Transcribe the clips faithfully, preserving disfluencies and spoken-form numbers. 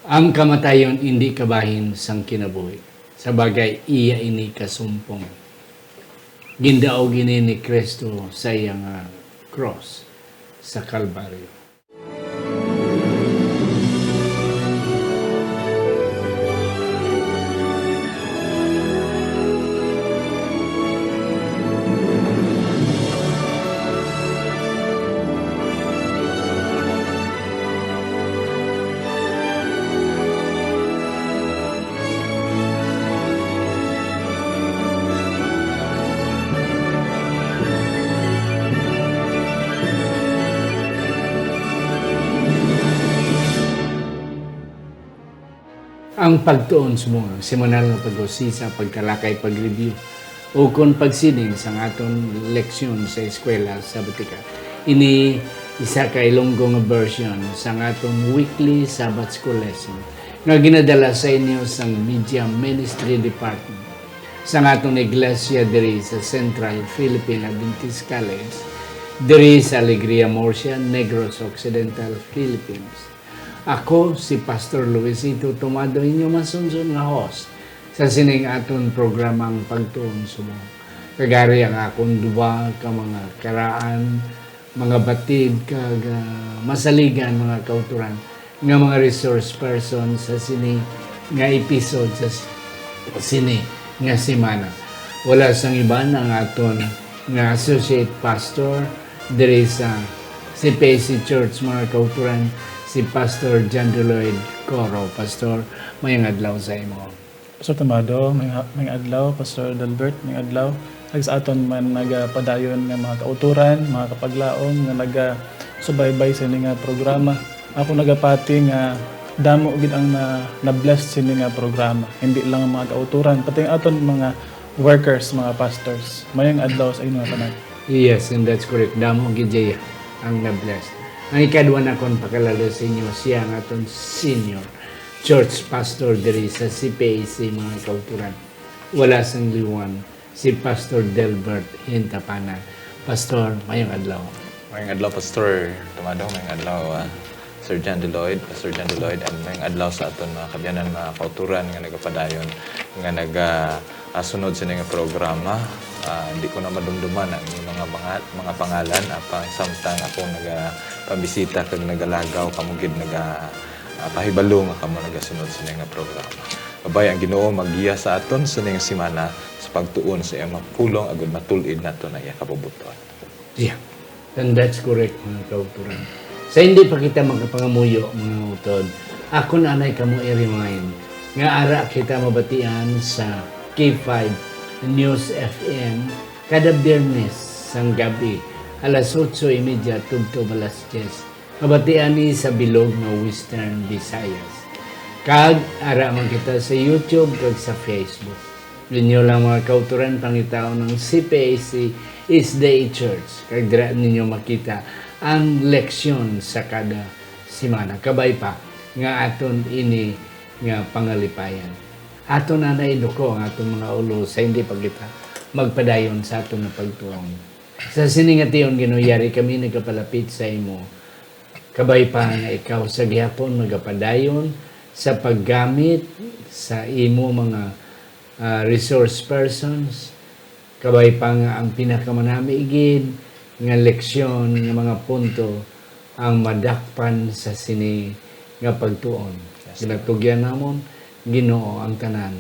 Ang kamatayon indi kabahin sang kinabuhi. Sa bagay, iya ini kasumpong. Gindaog ini ni Cristo sa iya nga cross sa Kalbaryo. Ang pagtuon subong ang semanal nga pag-usisa, pagtalakay, pag-review, ukon pagsiling sang aton leksyon sa eskwela sa Batika. Ini isa ka Ilonggo nga version sang aton weekly Sabbath School lesson nga ginadala sa inyo sang Media Ministry Department sang aton iglesia diri sa Central Philippine Adventist College, diri sa Alegria, Murcia, Negros Occidental, Philippines. Ako si Pastor Luisito Tomado, inyo masunson nga host sa sining aton programang Pagtuon Subong. Kag ari ang akon duha ka mga karaan, mga batid, kag, ah, masaligan, mga kauturan, nga mga resource person sa sini nga episode sa s-, sini nga semana. Wala sang iban ang aton nga associate pastor diri sa C P A C Church, mga kauturan, si Pastor John Lloyd Coro. Pastor, mayong adlaw sa imo. Pastor Tomado, may, may adlaw, Pastor Delbert, may adlaw. Kag sa aton man nagapadayon nga mga kauturan, mga kapaglaom nga nagasubaybay sa ini nga programa. Ako nagapati nga damo gid ang na, na-bless sini nga programa. Hindi lang ang mga kauturan, pati ang aton mga workers, mga pastors. Mayong adlaw sa inyo tanan. Yes, and that's correct. Damo gid siya ang na-bless. Ang ikadwa nakon pakilala sa inyo, siya ang aton senior church pastor diri sa C P A C, mga kauturan. Wala sang liwan, si Pastor Delbert Hintapana. Pastor, mayong adlaw. Mayong adlaw, Pastor Tomado. Mayong adlaw, ah, Sir John Lloyd, Pastor John Lloyd, and mayong adlaw sa aton mga kabyanan, mga kauturan nga nagapadayon, nga naga, ah, sunod sa nga programa. Ah, hindi ko na madumduman ang inyong mga, mga, mga pangalan, apang samtang ako nagapabisita kag nagalagaw, kamo gid naga, ah, pahibalo nga kamo nagasunod sa nga programa. Kabay ang Ginoo maggiya sa aton sa ning semana sa pagtuon sa iyang mga pulong agud matul-id nato na iya kabubuton. Yeah. And that's correct, mga kauturan. Sa hindi pa kita makapangamuyo, mga utod, ako na anay kamo i-remind nga ara kita mabatian sa K five News F M kada Biyernes sang gabi, alas otso y media tubtob alas diyes. Mabatian ni sa bilog nga Western Visayas. Kag ara man kita sa YouTube kag sa Facebook. Ninyo lang, mga kauturan, pangitaon ang C P A C S D A Church, kag dira ninyo makita ang leksyon sa kada semana. Kabay pa nga aton ini nga pangalipayan. Aton na naiduko ang aton mga ulo sa hindi pa kita magpadayon sa aton nga pagtuon. Sa sini nga tion, Ginoo, yari kami nagapalapit sa imo. Kabay pa nga ikaw sa gihapon magapadayon sa paggamit sa imo mga, ah, resource persons. Kabay pa nga ang pinakamanami gid nga leksyon nga mga punto ang madakpan sa sini nga pagtuon. Yes, Lord. Ginatugyan namon, Ginoo, ang tanan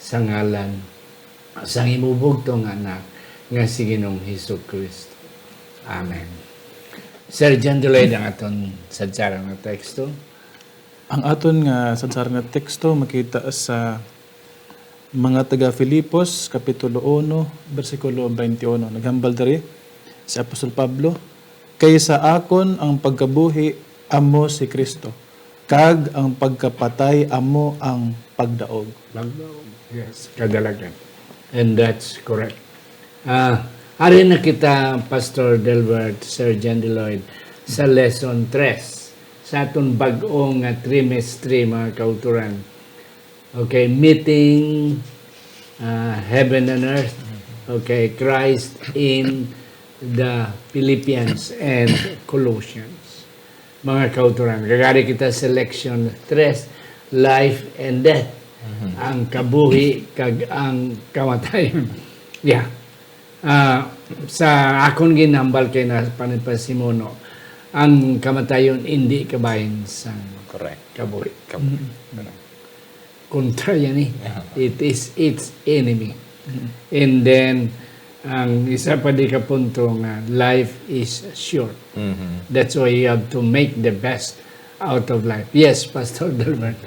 sa ngalan sang imo bugtong nga Anak nga si Ginoong Hesus-Kristo. Amen. Sir John Lloyd, ang aton sadsaran nga teksto. Ang aton nga sadsaran nga teksto makita sa mga taga Filipos, Kapitulo uno, bersikulo twenty-one. Naghambal diri si Apostol Pablo, "Kay sa akon ang pagkabuhi amo si Cristo, kag ang pagkapatay amo ang pagdaog." Pagdaog, yes, kadalagan. And that's correct. Ah, ari na kita, Pastor Delbert, Sir John Lloyd, sa lesson tres, sa aton bag-o nga trimestre, mga kauturan. Okay, meeting, ah, heaven and earth. Okay, Christ in the Philippians and Colossians. Mga kauturan, kag ari kita sa leksyon tres, Life and death. Ang kabuhi kag ang kamatayon. Yeah. Ah, sa akon ginhambal kay na panipasimuno, ang kamatayon indi kabahin sang Correct. kabuhi. Kabuhi. Correct. Kontra yan eh. Yeah. It is its enemy. And then, ang isa pa di ka punto nga, life is short. Mhm. That's why you have to make the best out of life. Yes, Pastor Delbert.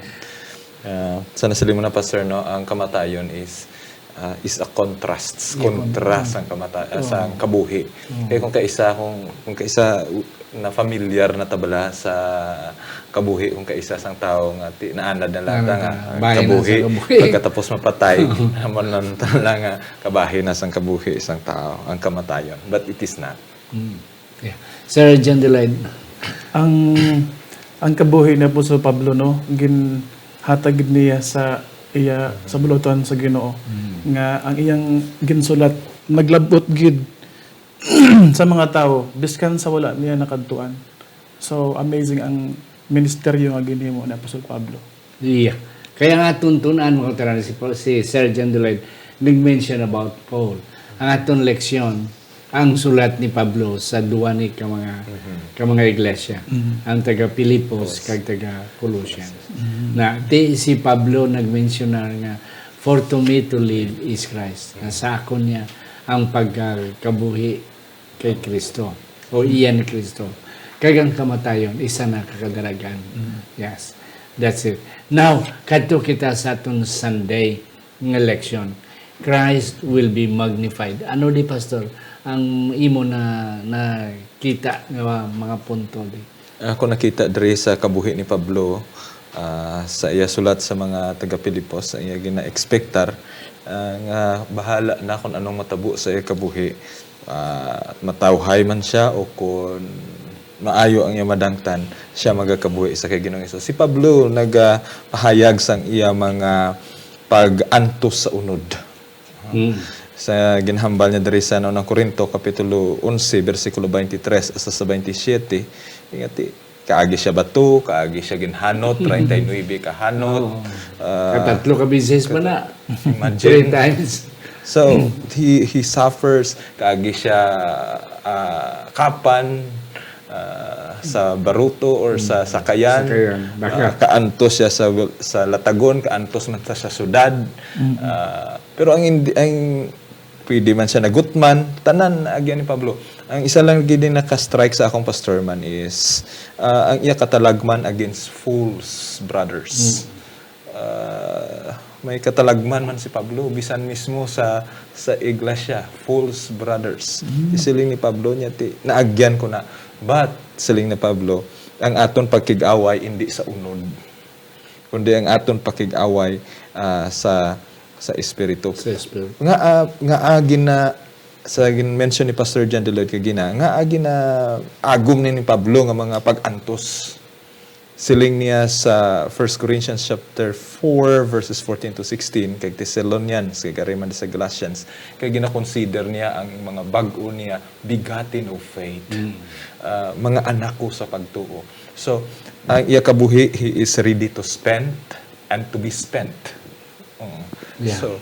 Ah, sa nasiling mo na, Pastor, no, ang kamatayon is, ah, is a contrast, Yeah, kontra contrast. sang kamata-, ah, Oh. sang kabuhi. Oh. Kaya kung kaisa, kung, kung kaisa, u-, na familiar na tabala sa kabuhi, kung kaisa sang tawo nga ti-, naanad na lang Naanad nga na. ang Bahin na kabuhi, sa kabuhi. pagkatapos mapatay, amo lang ta lang nga kabahin na sang kabuhi sang tawo, ang kamatayon. But it is not. Mm. Yeah. Sir John Delight. Ang, ang kabuhi ni Apostol Pablo, no, ginhatag gid niya sa iya, sa buluhaton sa Ginoo, Mm. nga ang iyang ginsulat naglab-ot gid sa mga tawo, biskan sa wala niya nakadtuan. So, amazing ang ministeryo nga ginhimo ni Apostol Pablo. Yeah. Kaya nga, tuntun-an mo, tara, si, si Sir John Delight nag-mention about Paul. Ang aton leksyon, ang sulat ni Pablo sa duwa ni ka mga, Mhm. ka mga iglesia, Mhm. ang taga Filipos Yes. kag taga Colossians. Mhm. Na, di si Pablo nag-mensionar nga, "For to me to live is Christ." Na sa akon niya ang pagkabuhi kay Kristo, o iya ni Kristo. Kag ang kamatayon, isa na ka kadalagan. Mm. Yes. That's it. Now, kadto kita sa aton Sunday nga leksyon. Christ will be magnified. Ano di, Pastor, ang imo na nakita nga mga punto di? Ako nakita diri sa kabuhi ni Pablo, ah, sa iya sulat sa mga taga-Filipos, sa iya gina-expectar, ah, nga bahala na kung anong matabo sa iya kabuhi. Ah, matawhay man siya o kung maayo ang iya madangtan, siya magakabuhi sa kay Ginoong Hesus. Si Pablo nagapahayag sang iya mga pag-antos sa unod. Hmm. Sa ginhambal niya diri sa unang Corinto, Kapitulo onse, bersikulo twenty-three hasta sa twenty-seven, ingati, kaagi siya bato, kaagi siya ginhanot, treinta y nuebe ka hanot. Oo. Ah, Katatlo ka beses pa na. Imagine. Three times. So, he, he suffers, kaagi siya, ah, kapan, ah, sa baruto or sa Mm. sakayan. Sakayan, Ah, dagat. kaantos siya sa, sa latagon, kaantos man sa, sa syudad. Mm. Ah, pero ang indi-, ang pwede man siya nagutman, tanan naagyan ni Pablo. Ang isa lang gid nga naka-strike sa akong pastor man is, ah, ang iya katalagman against false brothers. Mm. Ah, may katalagman man si Pablo, bisan mismo sa, sa iglesia, false brothers. Mm. Isiling ni Pablo niya, ti, naagyan ko na. But, siling ni Pablo, ang aton pagkig-away hindi sa unod, kundi ang aton pakig-away, ah, sa, sa espiritu. Sa espiritu. Nga, ah, nga, ah, gina-, sa gin-mention ni Pastor John Deloyd kagina, nga, ah, gina-agom ni, ni Pablo nga mga pag-antos. Siling niya sa First Corinthians chapter four, verses fourteen to sixteen, kag Thessalonians, kag ari man sa Galatians, kay gina-consider niya ang mga bag-o niya begotten of faith. Mm. Ah, mga anak ko sa pagtuo. So, ang iya kabuhi, he is ready to spend and to be spent. Oo. Yeah. So,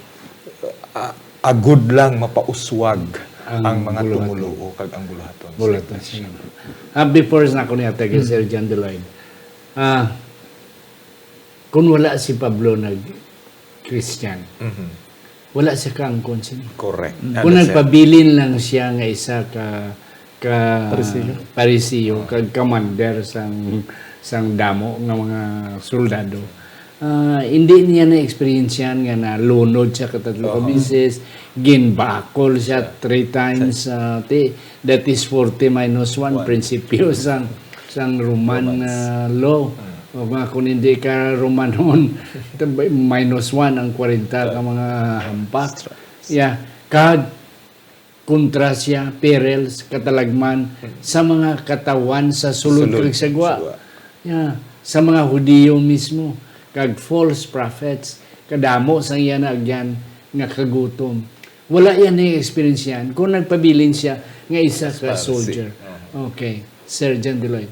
ah, agod lang mapauswag Ang ang mga buluhaton. tumuluo kag ang buluhaton. Buluhaton, sige. Ah, before sa ako niya, taga Mm. Sir John Deloy. Ah, kung wala si Pablo nag-Christian, Mhm. wala siya kaangkon sini. Correct. Mm. Kung Understand. nagpabilin lang siya nga isa ka, ka Pariseo. Pariseo, Oo. kag commander sang, sang damo nga mga soldado, ah, hindi niya na-experience yan nga nalunod siya katatlo ka Oo. beses, ginbakol siya Siya. three times, Siya. ah, ti-, that is forty minus one, One. prinsipyo sang, sang Roman, Romans. ah, law. Mm. O nga, kung hindi ka Romanon, minus one ang kwarenta ka Right. mga hampa. That's right. Yeah. Kag kontra siya, perils, katalagman, Mm. sa mga katawan sa sulod Sulod, kag sa gwa. sa gwa. Yeah. Sa mga Hudiyo mismo, kag false prophets, kadamo sang iya naagyan nga kagutom. Wala yan na-experience yan kung nagpabilin siya nga isa ka Transparency. soldier. Uh-huh. Okay. Sir John Deloy.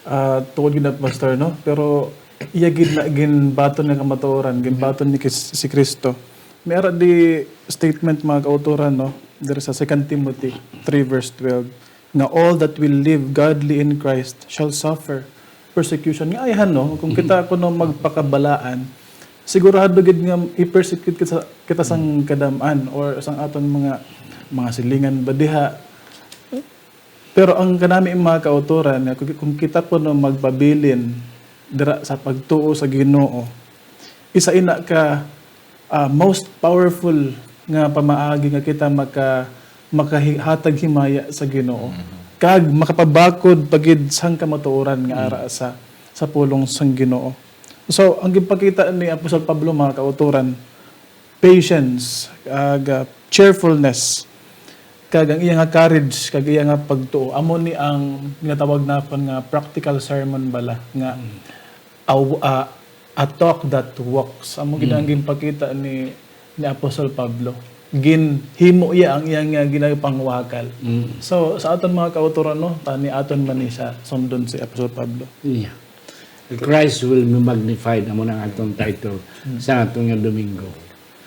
Ah, tungod gid na, Pastor, no? Pero iya gid na ginbaton nga kamatuoran, ginbaton ni Kis-, si Kristo. May ara di statement, mga kautoran, no? Diri sa Second Timothy three verse twelve, nga, "All that will live godly in Christ shall suffer persecution." Nga ayhan, no? Kung kita kuno magpakabalaan, sigurado gid nga i-persecute kita, kita sang kadam-an or sang aton mga, mga silingan ba diha. Pero ang kanami, mga kautoran, nga kung, kung kita kuno magpabilin dira sa pagtuo sa Ginoo, isa ina ka, ah, most powerful nga pamaagi nga kita maka-, makahi-, hatag himaya sa Ginoo, kag makapabakod pa gid sang kamatuoran nga ara sa, sa pulong sang Ginoo. So, ang ginpakita ni Apostol Pablo, mga kautoran, patience, kag, ah, cheerfulness, kag ang iya nga courage, kag iya nga pagtuo. Amo ni ang ginatawag naton nga practical sermon bala, nga a, a, a talk that walks. Amo gid ang ginpakita ni, ni Apostol Pablo. Ginhimo iya ang iya nga ginapangwakal. So, sa aton, mga kautoran, no, tani aton man ni siya sundon si Apostol Pablo. Yeah. "Christ will be magnified," amo na ang aton title sa aton nga Domingo.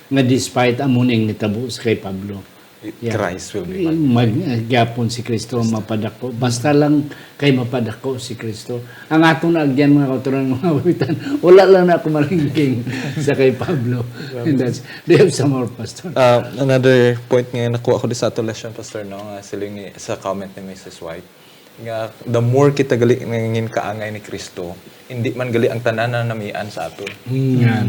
Nga despite amo ning nitabo sa kay Pablo. Yeah. Christ will be magnified. Mag-, gyapon si Kristo ang mapadako. Basta lang kay mapadako si Kristo. Ang aton na agyan, mga kautoran, mga kapitan, wala lang na ako malingking sa kay Pablo. And that's, do you have some more, Pastor? Uh, another point nga nakuha ko di sa ato lesson, Pastor, no, nga siling ni, sa comment ni Missus White, nga the more kita gali nangin kaangay ni Kristo, hindi man gali ang tanan na namian sa aton.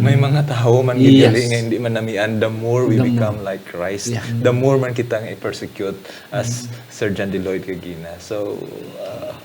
May mga tawo man gid gali nga hindi man namian, the more we become like Christ, the more man kita nga i-persecute, as Sir John D. Lloyd kagina. So, uh,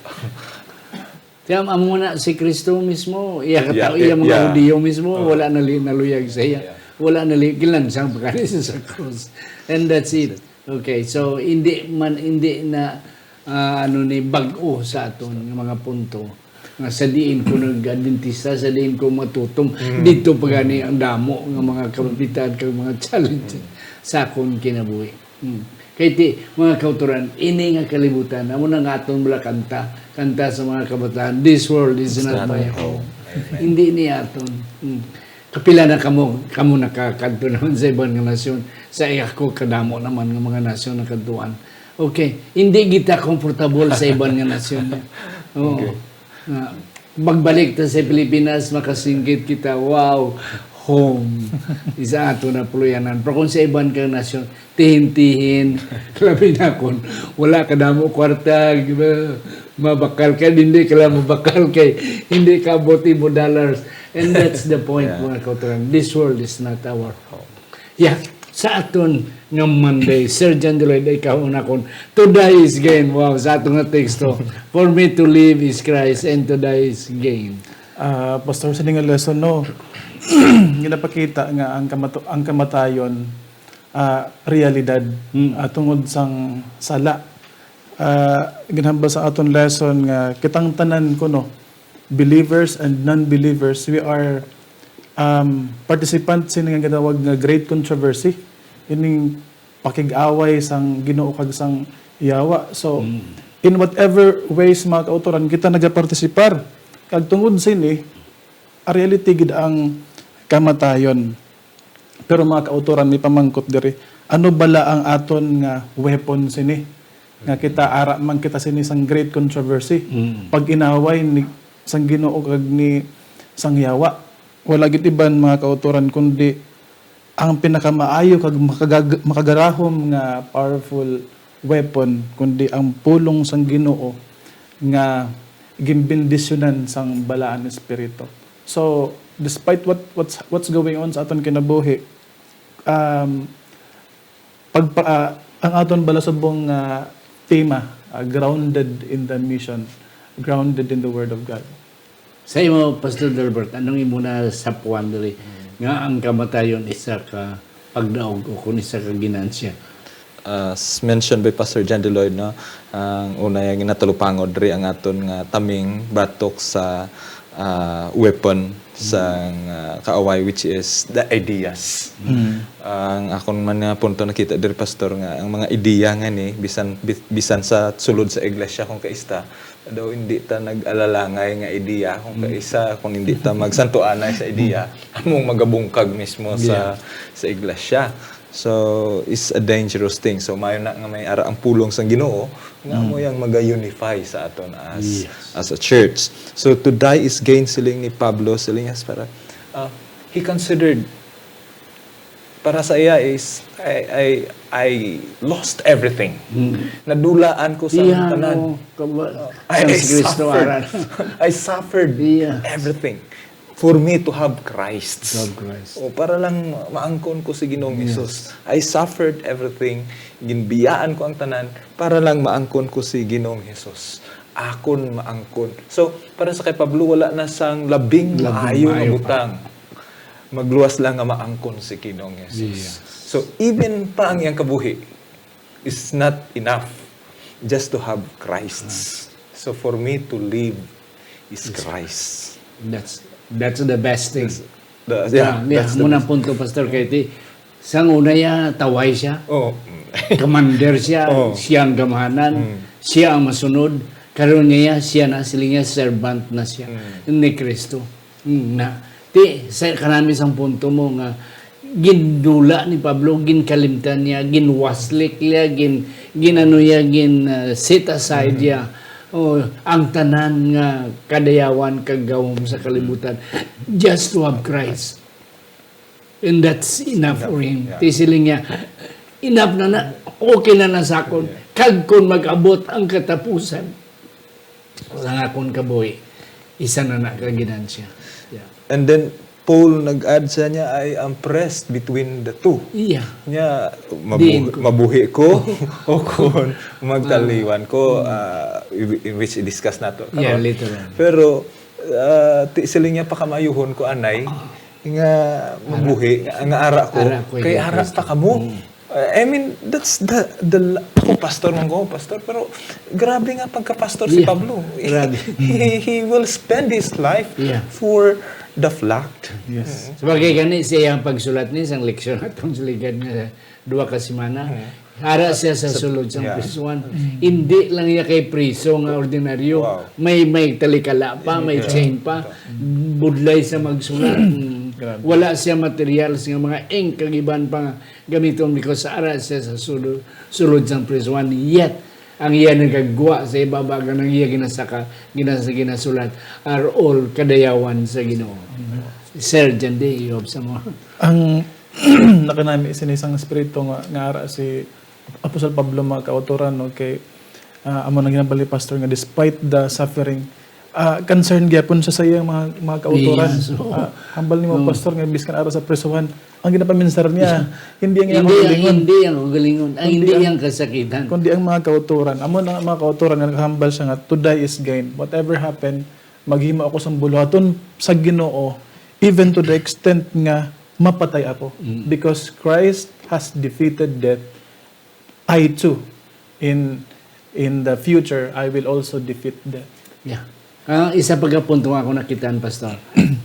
Kaya amo na si Kristo mismo, iya, yeah, kataw-, iya mga Hudiyo mismo, wala na li-, naluyag sa iya. Wala na li-, gilansang pa kani sa, sa krus. And that's it. Okay, so hindi man, hindi na, ah, ano ni, bag-o sa aton nga mga punto. Nga sa diin ko nag-Adventista, sa diin ko matutom, dito pa gani ang damo nga mga kalambitan kag mga challenge sa akon kinabuhi. Hmm. Kay ti, mga kautoran, ini nga kalibutan, amo na nga aton bala kanta, kanta sa mga kabataan, "This world is not my home." Hindi ni aton. Hmm. Kapila na kamo, kamo nakakadto naman sa iban nga nasyon, sa ako kadamo naman nga mga nasyon nakadtuan. Okay, hindi kita comfortable sa iban nga nasyon. Oo. Nga, magbalik ta sa Pilipinas, makasinggit kita, wow, home. Isa ato na puluyanan. Pero kung sa iban kang nasyon, tihin-tihin, labi na kun wala ka damo kwarta, di ba? Mabakal ka, hindi ka lang mabakal kay hindi ka abot imo dollars. And that's the point, mga kautoran. This world is not our home. Yeah, sa aton nga Monday, Sir John Deloy, ikaw una kon, "Today is gain." Wow, sa aton nga teksto, "For me to live is Christ and to die is gain." Ah, Pastor, sa nga lesson, no, ginapakita nga ang kamato-, ang kamatayon, ah, realidad, ah, tungod sang sala. Ah, ginhambal sa aton lesson nga kitang tanan kuno, believers and non-believers, we are, um, participant sini nga ginatawag nga great controversy, ining pakig-away sang Ginoo kag sang Yawa. So, in whatever ways, mga kautoran, kita nagapartisipar. Kag tungod sini, a reality gid ang kamatayon. Pero, mga kautoran, may pamangkot diri, ano bala ang aton nga weapon sini? Nga kita ara man kita sini sang great controversy, pag-inaway ni sang Ginoo kag ni sang Yawa. Wala gid iban, mga kautoran, kundi ang pinakamaayo kag makagag-, makagarahom nga powerful weapon, kundi ang pulong sang Ginoo nga ginbendisyonan sang Balaan Espiritu. So, despite what, what's, what's going on sa aton kinabuhi, um, pagpa-, ah, ang aton bala subong nga tema, ah, grounded in the mission, grounded in the Word of God. Sa imo, Pastor Delbert, anong imo na sapuan diri nga ang kamatayon isa ka pagdaog o kung isa ka ginansya? As mentioned by Pastor John Deloy, no, ang una nga ginatalupangod diri ang aton nga taming batok sa, ah, weapon sang, ah, kaaway, which is the ideas. Ang akon man nga punto nakita diri, Pastor, nga ang mga ideya nga ni, bisan, bi-, bisan sa sulod sa iglesia kung kaista, daw hindi ta nag-alalangay nga ideya kung kaisa, kung hindi ta magsantuanay sa ideya, among magabungkag mismo sa, sa iglesia. So, it's a dangerous thing. So, mayo na nga may ara ang pulong sang Ginoo nga amo yang maga-unify sa aton as, as a church. So, to die is gain, siling ni Pablo, siling niya para, ah, he considered, para sa iya is, I, I, I lost everything. Nadulaan ko sa tanan. Kaba, I, I suffered. I suffered everything for me to have Christ. To have Christ. O, para lang ma-, maangkon ko si Ginoong Jesus. I suffered everything. Ginbiyaan ko ang tanan para lang maangkon ko si Ginoong Jesus. Akon maangkon. So, para sa kay Pablo, wala na sang labing maayo nga butang. Magluwas lang nga maangkon si Ginoong Jesus. So, even pa ang iyang kabuhi is not enough just to have Christ. So, for me to live is Christ. That's, that's the best thing. The, yeah, yeah, that's the muna best. Punto, Pastor, kay ti, sang una ya, tawhay siya. Oh. Commander siya, siya ang gamhanan, siya ang masunod. Karon niya, siya na, siling niya, servant na siya ni Kristo. Mm, na. Ti, sa kanami sang punto mo nga, gindula ni Pablo, ginkalimtan niya, ginwaslik niya, gin-, ginano niya, gin, ah, set aside niya. Oh, ang tanan nga kadayawan kag gahom sa kalibutan, just to have Christ. And that's enough for him. Ti siling niya, "Enough na na, okay na na sa akon. Kag kon mag-abot ang katapusan sa akon kabuhi, isa na na ka ginansya." Yeah. And then, Paul nag-add sa niya, "I am pressed between the two." Iya. Nya, mabu-, mabuhi ko o kon magtaliwan ko, ah, i-, i-, which i-discuss nato karon. Yeah, later on. Pero, ah, ti-, siling niya, "Pakamayuhon ko anay nga mabuhi, nga, nga ara ko, kay ara pa kamo." Uh, I mean, that's the, the, ako, pastor man ko, pastor, pero grabe nga pagka-pastor si Pablo. Grabe. He, he will spend his life for the flock. Yes. Sabagay gani siya ang pagsulat ni sang leksyon atong suligan nga duha ka semana. Ara siya sa sulod sang prisuhan. Hindi lang niya kay priso nga ordinaryo. May, may talikala pa, may chain pa. Budlay sa magsulat. Wala siya materials nga mga ink kag iban pa nga gamiton because ara siya sa sulod, sulod sang prisuhan. Yet, ang iya nagagwa sa ibaba kag ang iya ginasaka, ginas-, ginasulat are all kadayawan sa Ginoo. Sir Jandy, you have some more? Ang nakanami sini sang espiritu nga, nga ara si Apostol Pablo, mga kautoran, no, kay, ah, amo nang ginambal ni Pastor nga despite the suffering, ah, concern gyapon siya sa iyang mga, mga kautoran. Yes, oo. Ah, hambal nimo, Pastor, nga biskan ara sa prisuhan, ang ginapaminsar niya, hindi ang iyang kaugalingon. Hindi ang kaugalingon. Ang hindi ang kasakitan. Kundi ang mga kautoran. Amo na ang mga kautoran nga nakahambal siya nga, "To die is gain. Whatever happen, maghimo ako sang buluhaton sa Ginoo, even to the extent nga mapatay ako. Because Christ has defeated death. I too, in, in the future, I will also defeat death." Yeah. Ah, isa pa ka punto nga ako nakitaan, Pastor,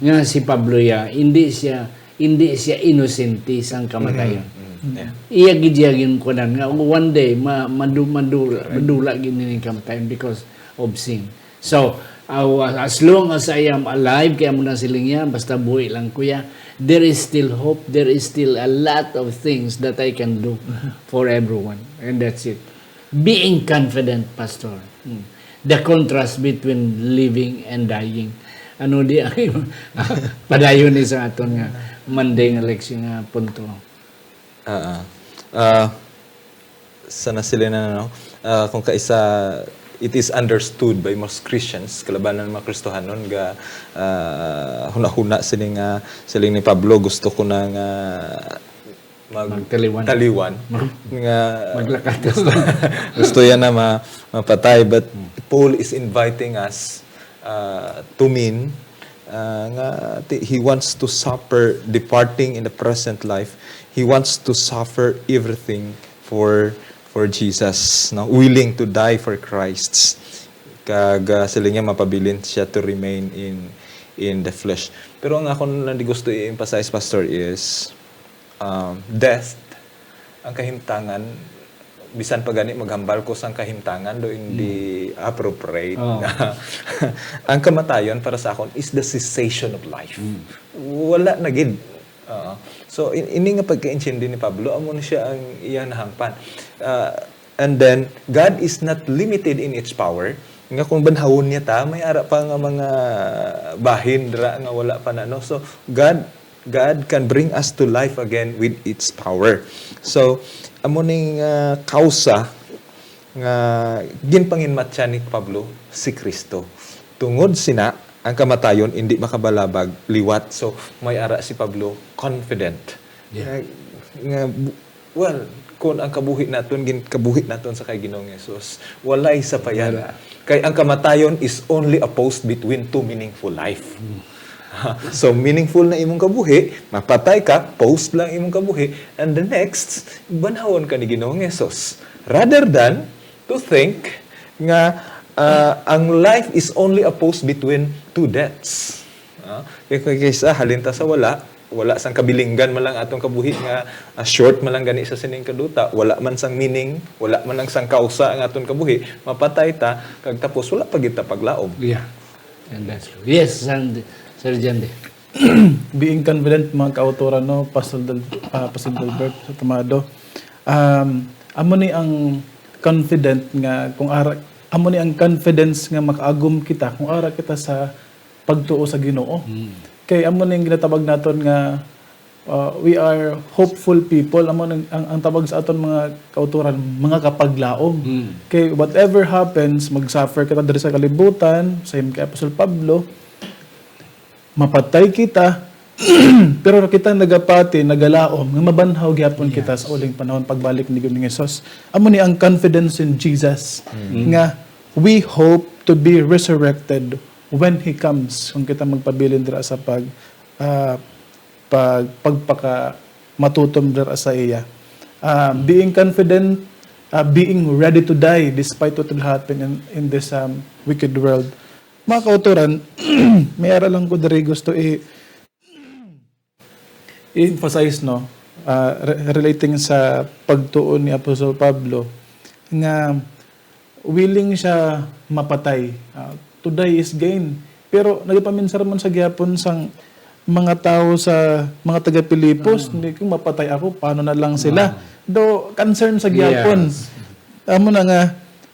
nga si Pablo ya, hindi siya, hindi siya inosente sang kamatayon. Yeah. Iya gid iya ginkunan nga one day ma-, madu-, madu-, madula gid ni kamatayon because of sin. So, uh, as long as I am alive, kaya mo na siling niya, basta buhi lang ko ya, there is still hope, there is still a lot of things that I can do for everyone. And that's it. Being confident, Pastor. Hmm. The contrast between living and dying. Ano di ang padayon ni sa aton nga Monday nga leksyon nga punto? Ah, ah. Ah, sa nasilin na, no? Ah, kung kaisa, it is understood by most Christians, kalabanan mga Kristohanon, ga, ah, hunahuna sini nga, siling ni Pablo, "Gusto ko na nga mag-, Magtaliwan. Taliwan." Mag-, nga maglakat. Gusto, gusto yan na ma-, mapatay. But Paul is inviting us, uh, to mean, uh, nga ti-, he wants to suffer departing in the present life. He wants to suffer everything for, for Jesus, no? Willing to die for Christ. Kag, uh, siling niya, mapabilin siya to remain in, in the flesh. Pero ang akon lang di gusto i-emphasize, Pastor, is, um, death, ang kahimtangan, bisan pa gani maghambal ko sang kahimtangan, do hindi appropriate Oh. nga ang kamatayon para sa akon is the cessation of life. Wala na gid. Oo. So, in-, ini nga pagkaintindi ni Pablo, amo na siya ang iyang nahangpan. Ah, and then, God is not limited in its power. Nga kung banhawon niya ta, may ara pa nga mga bahin dira nga wala pa na, no? So, God, God can bring us to life again with its power. So, amo ning, ah, kausa nga ginpanginmatyan ni Pablo si Cristo. Tungod sina, ang kamatayon indi makabalabag liwat. So, may ara si Pablo confident. Yeah. Nga, nga, well, kung ang kabuhi naton, gin-, kabuhi naton sa kay Ginoong Jesus, walay sapayan. Wala. Kay ang kamatayon is only a post between two meaningful life. So, meaningful na imong kabuhi, mapatay ka, post lang imong kabuhi, and the next, banhawon ka ni Ginoong Jesus. Rather than to think nga, ah, ang life is only a post between two deaths. Ah, kay, kay, kaysa halin ta sa wala, wala sang kabilinggan man lang atong kabuhi nga, ah, short man lang gani sa sining kaduta, wala man sang meaning, wala man lang sang kausa ang aton kabuhi, mapatay ta, kag tapos wala pa gid ta paglaom. Yeah. And that's true. Yes, and Sir Jandy. Being confident, mga kautoran, no, Pastor Del-, ah, Pastor Delbert, Pastor Tomado. Um, amo ni ang confident nga kung ara, amo ni ang confidence nga makaagom kita kung ara kita sa pagtuo sa Ginoo. Mm. Kay amo ni ang ginatawag naton nga, uh, we are hopeful people. Amo ni ang, ang tawag sa aton mga kautoran, mga kapaglaom. Mm. Kay whatever happens, mag-suffer kita diri sa kalibutan, same kay Apostol Pablo, mapatay kita, pero kita nagapati, nagalaom, nga mabanhaw gyapon kita Yes. sa uling panahon, pagbalik ni Ginoong Jesus. Amo ni ang confidence in Jesus, Mm. nga we hope to be resurrected when He comes, kung kita magpabilin dira sa pag, ah, pag, pagpaka matutom dira sa iya. Ah, being confident, ah, being ready to die despite what will happen in, in this, um, wicked world. Mga kautoran, may ara lang ko diri gusto i-, i-emphasize, no? Ah, re-, relating sa pagtuo ni Apostol Pablo nga willing siya mapatay. Ah, to die is gain. Pero nagapaminsar man sa gihapon sang mga tawo sa mga taga-Filipos, Ah. "Hindi, kung mapatay ako, paano na lang sila?" Ah. Do, concern sa gihapon. Yes. Amo na nga,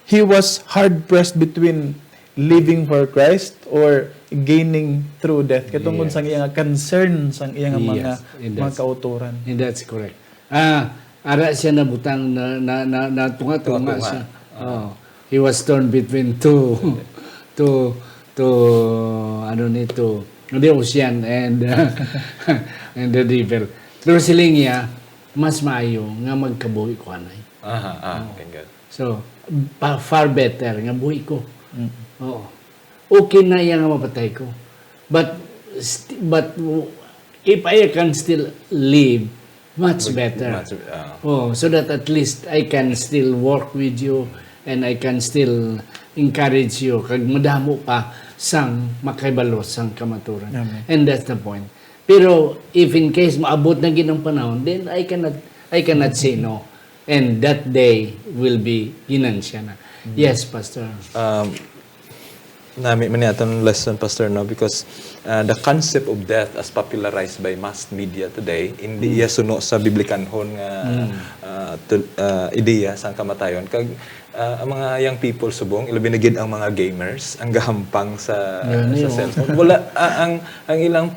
he was hard-pressed between living for Christ or gaining through death. Katungod Yes. sang iya nga concern sang iya nga mga, Yes, and mga that's, kautoran. and that's correct. Ah, ara siya nabutang na, na, na, natunga-tunga Tunga-tunga. siya. Oo. He was torn between two, two, two, ano ni, two, the ocean and, and the river. Pero siling niya, "Mas maayo nga magkabuhi ko anay." Aha, ah, Oo. thank God. So, pa-, far better nga buhi ko. Mm. Oo. Okay na iya nga mapatay ko. But, st-, but w-, if I can still live, much Much, better. much, ah. Oh, so that at least I can still work with you and I can still encourage you. Kag madamo pa sang makahibalo sang kamaturan. Amen. And that's the point. Pero if in case maabot na gid ang panahon, then I cannot, I cannot say no. And that day will be ginansya na. Mm. Yes, Pastor. Um, nami man ni aton lesson, Pastor, no? Because, uh, the concept of death as popularized by mass media today, hindi Mm. iya suno sa biblikanhon nga, Mm. uh, tul-, uh, ideya sang kamatayon. Kag, uh, ang mga young people subong, ilabi na gid ang mga gamers, ang gahampang sa, Yan sa yun. cellphone. Wala, ah, ang, ang ilang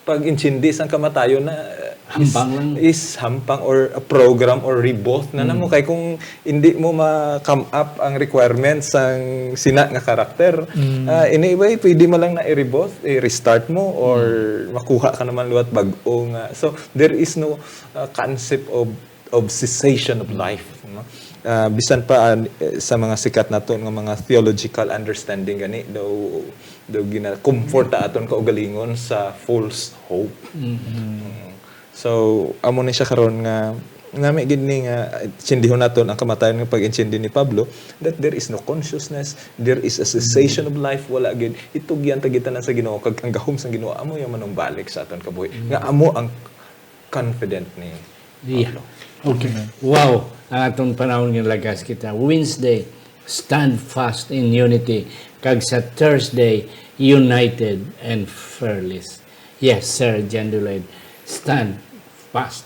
pag-intindi sang kamatayon na, uh, is, Hampang lang. is hampang or a program or rebooth na namo. Mm. Kay kung hindi mo ma-come up ang requirements sang sina nga karakter, Mm. ah, anyway, pwede mo lang na i-rebooth, i-restart mo, or Mm. makuha ka naman liwat bag-o nga. So, there is no, uh, concept of, of cessation of life, no? Ah, bisan pa, ah, sa mga sikat naton nga mga theological understanding gani, daw, daw gina-comfort ta aton kaugalingon sa false hope. Mm. Mm. So, amo ni siya karon nga Nami gid ni nga, ah, intindihon naton ang kamatayon nga pag-intindi ni Pablo, that there is no consciousness, there is a cessation of life, wala gid. Itugyan ta gid tanan sa Ginoo, kag ang gahom sang Ginoo amo yung manumbalik sa aton kabuhi. Nga amo ang confident ni Yeah. Pablo. Okay. Wow. Ang atong panahon nga lagas kita. Wednesday, stand fast in unity. Kag sa Thursday, united and fearless. Yes, Sir John Lloyd. Stand fast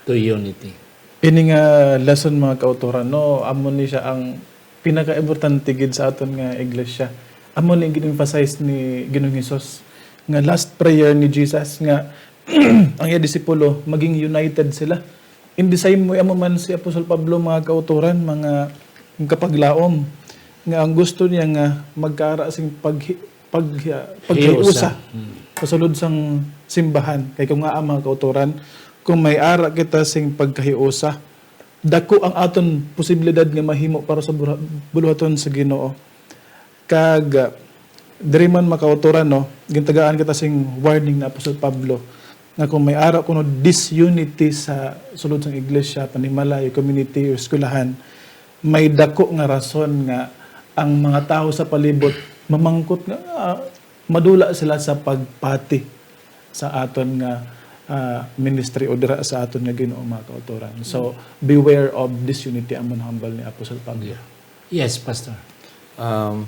to unity. Ini nga lesson, mga kautoran, no, amo ni siya ang pinakaimportante gid sa aton nga iglesia. Amo ni gin-emphasize ni Ginoong Hesus nga last prayer ni Jesus nga ang iya disipulo maging united sila. In the same way, amo man si Apostol Pablo, mga kautoran, mga kapaglaom, nga ang gusto niya nga magkaara sing pag pag paghiusa sa sulod sang simbahan. Kay kung nga, mga kautoran, kung may ara kita sing pagkahiusa, dako ang aton posibilidad nga mahimo para sa bura- buluhaton sa Ginoo. Kag, ah, diri man, mga kautoran, no, gintagaan kita sing warning na Apostol Pablo nga kung may ara kuno disunity sa sulod sang iglesia, panimalay, community, o eskwelahan, may dako nga rason nga ang mga tawo sa palibot mamangkot nga, ah, madula sila sa pagpati sa aton nga, ah, ministry o dira sa aton nga Ginoo, mga kautoran. So, beware of disunity, amon hambal ni Apostol Pablo. Yes, Pastor. Um,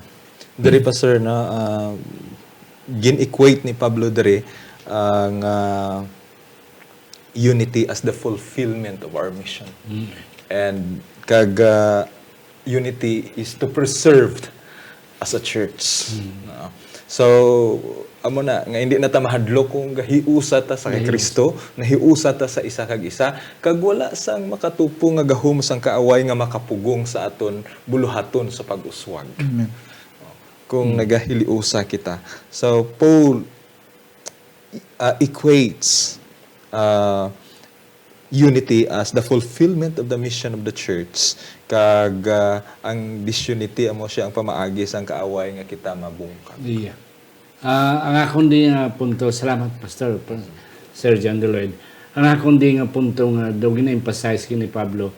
diri pa, sir, na, ah, gin-equate ni Pablo diri ang, ah, unity as the fulfillment of our mission. And kag, ah, unity is to preserve as a church. No? So, amo na, nga hindi na ta mahadlok kung gahiusa ta sa kay Kristo, nahiusa ta sa isa kag isa, kag wala sang makatupo nga gahom sang kaaway nga makapugong sa aton buluhaton sa pag-uswag. Amen. Kung nagahiliusa kita. So, Paul uh, equates uh, unity as the fulfillment of the mission of the church, kag uh, ang disunity amo siya ang pamaagi sang kaaway nga kita mabungkag. Iya. Ah, ang akon di nga punto, salamat, Pastor, Pa- Sir John Lloyd. Ang akon di nga punto nga daw gina-emphasize kini Pablo,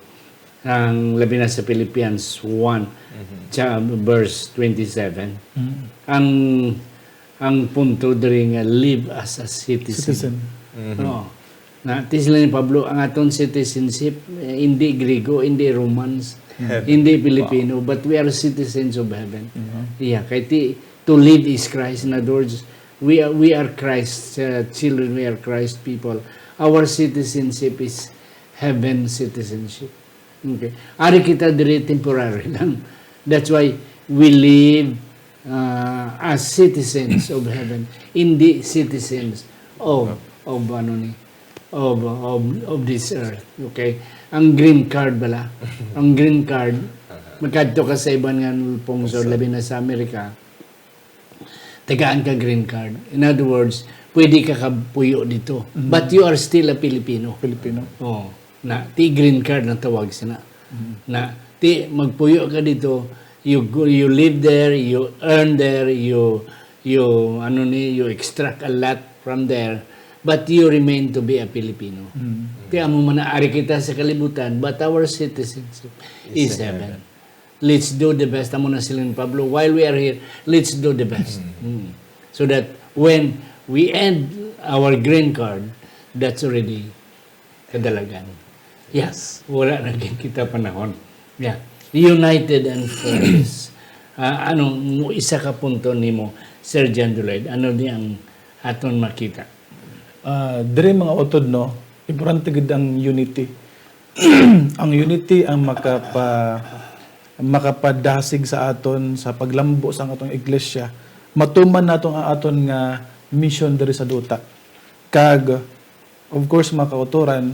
ang labi na sa Philippians one, cha- verse twenty-seven. Ang ang punto diri nga live as a citizen. Citizen. Oo. Na, ti sila ni Pablo, ang aton citizenship, eh, hindi Griego, hindi Romans, hindi Filipino, but we are citizens of heaven. Yeah, kay ti, to live is Christ. In other words, we are, we are Christ uh, children, we are Christ people. Our citizenship is heaven citizenship. Okay. Ari kita diri temporary lang. That's why we live uh, as citizens of heaven, hindi citizens of of ano ni of of of this earth. Okay? Ang green card bala. Ang green card, magkadto ka sa iban nga pungsod, labi na sa Amerika, tagaan ka green card. In other words, pwede ka kapuyo dito. But you are still a Filipino. Filipino. Oh, na ti green card ang tawag sina. Na ti magpuyo ka dito, you go, you live there, you earn there, you you ano ni, you extract a lot from there, but you remain to be a Filipino. Ti amo man na ari kita sa kalibutan, but our citizenship is heaven. Let's do the best. Amo na siling Pablo, while we are here, let's do the best. Mm. So that when we end our green card, that's already kadalagan. Yeah, wala na gyud kita panahon. Yeah. United and focused. Ah, ano, mo isa ka punto nimo, Sir John Lloyd, ano ni ang aton makita? Ah, diri, mga utod, no, importante gid ang unity. Ang unity ang makapa makapadasig sa aton sa paglambo sa atong iglesia. Matuman naton ang aton nga mission diri sa duta. Kag, of course, mga kautoran,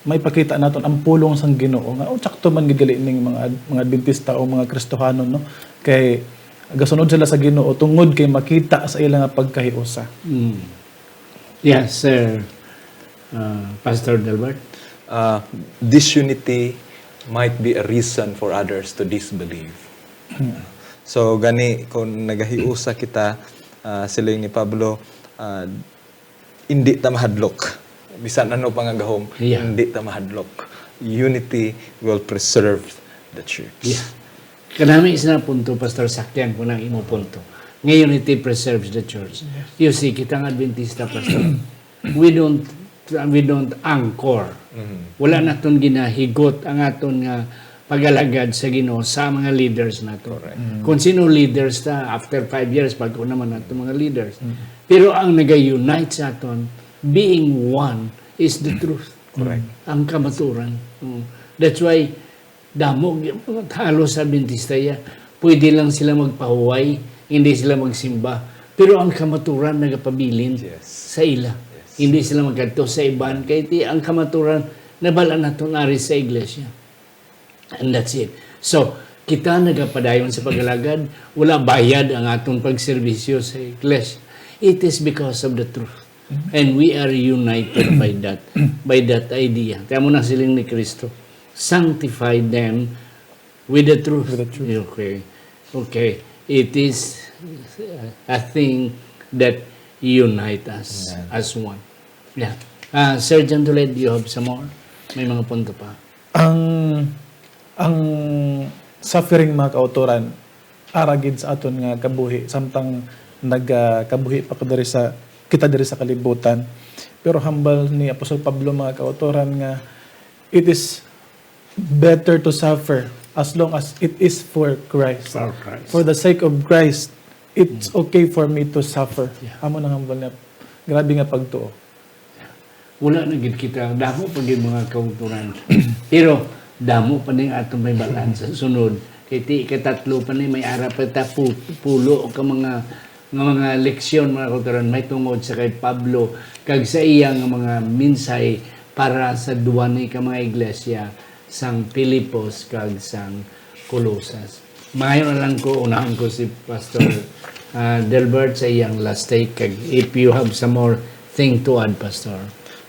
may pakita naton ang pulong sang Ginoo nga, oh, tsakto man gid gali ning mga Ad- mga Adventista o mga Kristohanon, no? Kay gasunod sila sa Ginoo tungod kay makita sa ila nga pagkahiusa. Mm. Yes, sir. Uh, Pastor Delbert? Uh, disunity might be a reason for others to disbelieve. So gani, kung nagahiusa kita, uh, siling ni Pablo, uh, hindi ta mahadlok. Bisan ano pa nga gahom, Yeah. hindi ta mahadlok. Unity will preserve the church. Yeah. Kanami isa na punto, Pastor, sakyan ko ng imo punto. Ngayon, it preserves the church. You see, kita nga Adventista, Pastor, we don't we don't anchor. Wala naton ginahigot ang aton nga pag-alagad sa Ginoo sa mga leaders nato. Kung sino leaders ta, after five years, bago naman nato mga leaders. Pero ang nag-unite sa aton, being one, is the truth. Correct. Ang kamaturan. Mm. That's why damo halos sa Adventista ya. Pwede lang sila magpahuway, hindi sila magsimba. Pero ang kamaturan nagapabilin Yes. sa ila. Yes. Hindi sila magkadto sa iban kay ti ang kamaturan nabal-an naton ari sa iglesia. And that's it. So, kita nagapadayon sa pag-alagad, wala bayad ang atong pagserbisyo sa iglesia. It is because of the truth. And we are united by that, by that idea. Kaya mo na siling ni Kristo, "Sanctify them with the truth." With the truth. Okay. Okay. It is a thing that unite us Yeah. as one. Yeah. Ah, Sir John Duled, you have some more? May mga punto pa. Ang ang suffering, mga kautoran, ara gid sa aton nga kabuhi, samtang nagakabuhi pa ko diri sa, kita diri sa kalibutan. Pero hambal ni Apostol Pablo, mga kautoran, nga it is better to suffer as long as it is for Christ. For Christ. For the sake of Christ, it's okay for me to suffer. Yeah. Amo nang hambal niya. Grabe nga pagtuo. Wala na gid kita, damo pa gid mga kautoran. Pero damo pa ning atong may balaan sa sunod. Kay ti katatlo pa ni, may ara pa ta pu- pulo ka mga nga mga leksyon, mga kautoran, may tungod sa kay Pablo kag sa iya nga mga mensahe para sa duwa ni ka mga iglesia sang Filipos kag sang Colosas. Maayo na lang ko, unahon ko si Pastor ah, Delbert sa iyang last take, kag if you have some more thing to add, Pastor.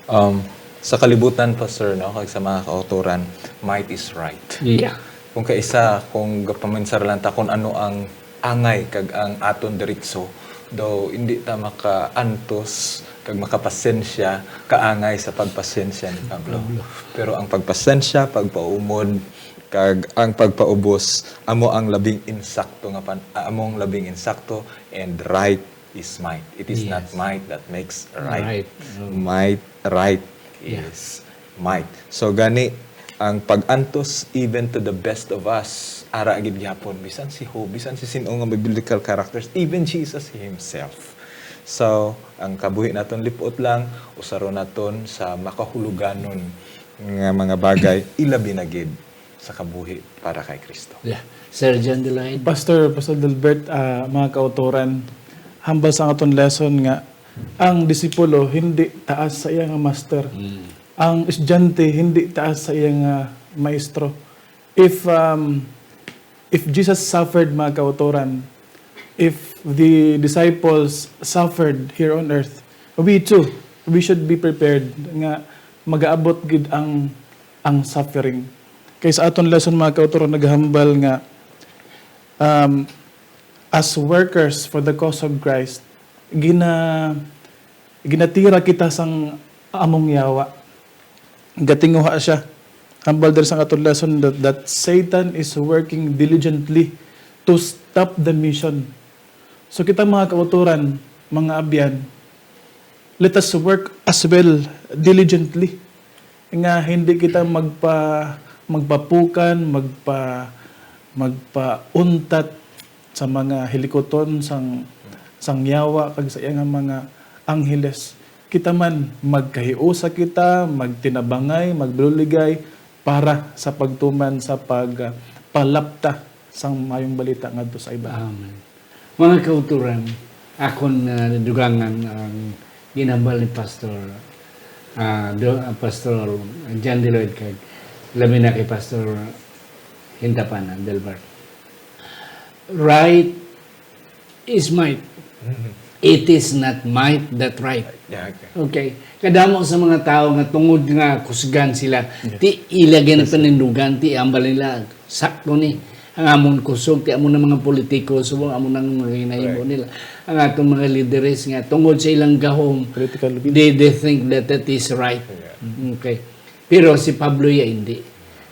Um, sa kalibutan, Pastor, no, kag sa mga kautoran, might is right. Yeah. Kung kaisa, kung gapaminsar lang ta kung ano ang angay kag ang aton diritso, daw hindi ta makaantos kag makapasensya kaangay sa pagpasensya ni Pablo. Pero ang pagpasensya, pagpaumod, kag ang pagpaubos amo ang labing insakto nga pan, amo ang labing insakto, and right is might. It is not Yes. might that makes right. Right. Might, right Yeah. is might. So gani, ang pag-antos even to the best of us, ara gid gyapon, bisan si Job, bisan si sin-o nga biblical characters, even Jesus himself. So ang kabuhi naton lip-ot lang, usaron naton sa makahuluganon nga mga bagay, ilabi na gid sa kabuhi para kay Kristo. Yeah. Sir John Dulay. Pastor, Pastor Delbert, ah, mga kautoran, hambal sa aton lesson nga ang disipulo hindi taas sa iya nga master. Ang estudyante hindi taas sa iya nga maestro. If um, if Jesus suffered, mga kautoran, if the disciples suffered here on earth, we too, we should be prepared nga magaabot gid ang ang suffering. Kay sa aton lesson, mga kautoran, naghambal nga um, as workers for the cause of Christ, gina ginatira kita sang among yawa. Gatinguha siya. Hambal diri sang aton lesson that, that Satan is working diligently to stop the mission. So kita, mga kautoran, mga abyan, let us work as well diligently, nga hindi kita magpa magpapukan, magpa magpauntat sa mga hilikuton sang sang yawa kag sa iya nga mga angheles. Kita man, magkahiusa kita, magtinabangay, magbinuligay para sa pagtuman sa pagpalapta sang mayong balita ngadto sa iban. Amen. Mga kauturan, akon uh, dugangan ang ginambal ni Pastor uh, do, uh, Pastor John Deloyd kag labi na kay Pastor Hintapanan Delbert. Right is might. It is not might that right. Yeah, okay. Okay. Kadamo sa mga tao nga tungod nga kusgan sila, ti ila gani panindugan, ti ambal nila, sakto ni. Ang amon kusog, ti amo na mga politiko, subong amo na ang mga ginahimo Correct. Nila. Ang atong mga lideres nga tungod sa ilang gahom, Political will. They, they think that that is right. Okay. Pero si Pablo ya hindi.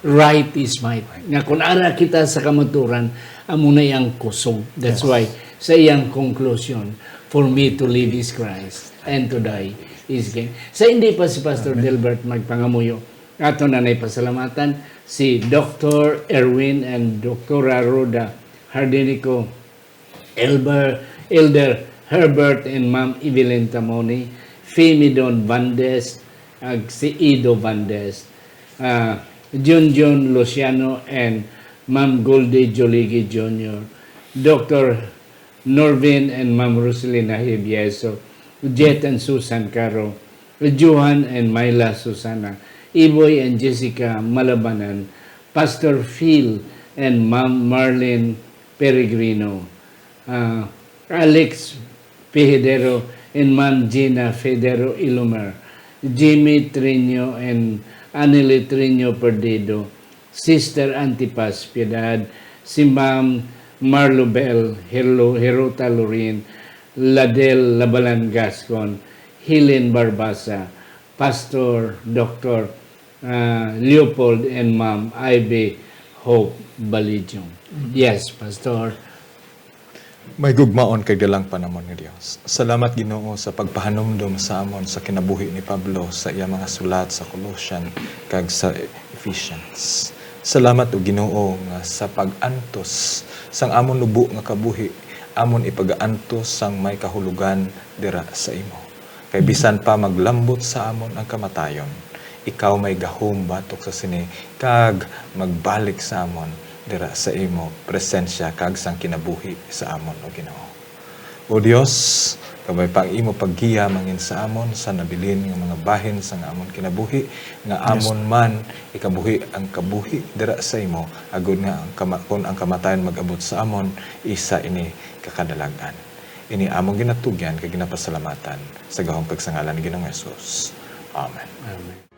Right is might. Nga kung ara kita sa kamaturan, amo na iyang kusog. That's Yes. why, sa iyang conclusion, "For me to live is Christ, and to die is gain." Sa hindi pa si Pastor Amen. Delbert magpangamuyo, ato na nay pasalamatan si Doctor Erwin and Doktora Rhoda Hardinico, Elber, Elder Herbert and Ma'am Evelyn Tamoni, Fimidon Vandes, ag si Ido Vandes, ah, Junjun Luciano and Ma'am Goldie Joligi Junior, Doctor Norvin and Ma'am Roselina Hibieso, Jet and Susan Caro, Johan and Myla Susana, Iboy and Jessica Malabanan, Pastor Phil and Ma'am Marlene Peregrino, ah, Alex Pihidero and Ma'am Gina Federo Ilumer, Jimmy Trino and Anile Trino Perdido, Sister Antipas Piedad, si Ma'am Marlubel Herlo-, Herota Lorin, Ladel Labalan Gascon, Helen Barbasa, Pastor Doctor, ah, Leopold and Ma'am Ivy Hope Balidyong. Mhm. Yes, Pastor. May gugmaon kag dalang panamon nga Dios. Salamat, Ginoo, sa pagpahanumdom sa amon sa kinabuhi ni Pablo sa iya mga sulat sa Colossian kag sa Ephesians. Salamat, O Ginoo, nga sa pag-antos sang amon nubo nga kabuhi, amon ipag-aantos sang may kahulogan dira sa imo. Kay bisan pa maglambot sa amon ang kamatayon, ikaw may gahom batok sa sini, kag magbalik sa amon dira sa imo presensya kag sang kinabuhi sa amon, O Ginoo. O Dios, kabay pa ang imo paggiya mangin sa amon sa nabilin nga mga bahin sang amon kinabuhi, nga Yes. amon man ikabuhi ang kabuhi dira sa imo, agod nga ang kama-, kun ang kamatayon mag-abot sa amon, isa ini ka kadalag-an. Ini among ginatugyan kag ginapasalamatan sa gahom kag sa ngalan ni Ginoong Jesus. Amen. Amen.